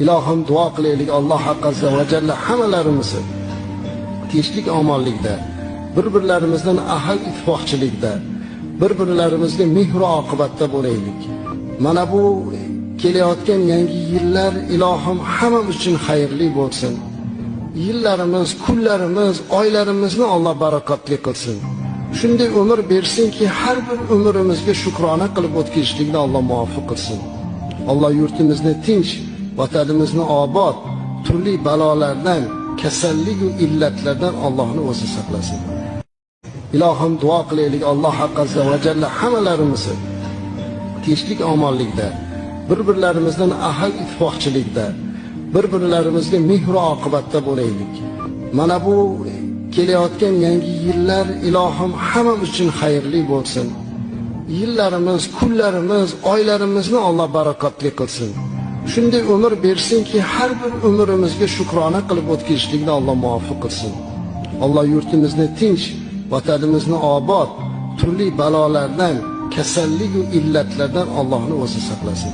Ilohim, duo qilaylik, Alloh azza va jalla hammalarimizni tinchlik omonlikda, bir-birlarimizdan ahil ittifoqchilikda, bir-birlarimizga mehru oqibatda bo'laylik. Mana bu kelayotgan yangi yillar, ilohim, hammamiz uchun xayrli bo'lsin. Yillarimiz, kunlarimiz, oylarimizni Alloh barakotli qilsin. Shunday umr bersinki, har bir umrimizga shukrona qilib o'tkazishlikni Alloh muvaffaq qilsin. Alloh yurtimizni tinch, vatanimizni obod, turli balolardan, kasallik va illatlardan Allohni o'zi saqlasin. Ilohim, duo qilaylik, Alloh azza va jalla hammalarimizni tinchlik omonlikda, bir-birlarimizdan ahil ittifoqchilikda, bir-birlarimizga mehru oqibatda bo'laylik. Mana bu kelayotgan yangi yillar, ilohim, hammamiz uchun xayrli bo'lsin. Yillarimiz, kunlarimiz, oylarimizni Alloh barakotli qilsin. Shunday umr bersinki, har bir umrimizga shukrona qilib o'tkazishlikni Alloh muvaffaq qilsin. Alloh yurtimizni tinch, vatanimizni obod, turli balolardan, kasallik va illatlardan Allohni o'zi saqlasin.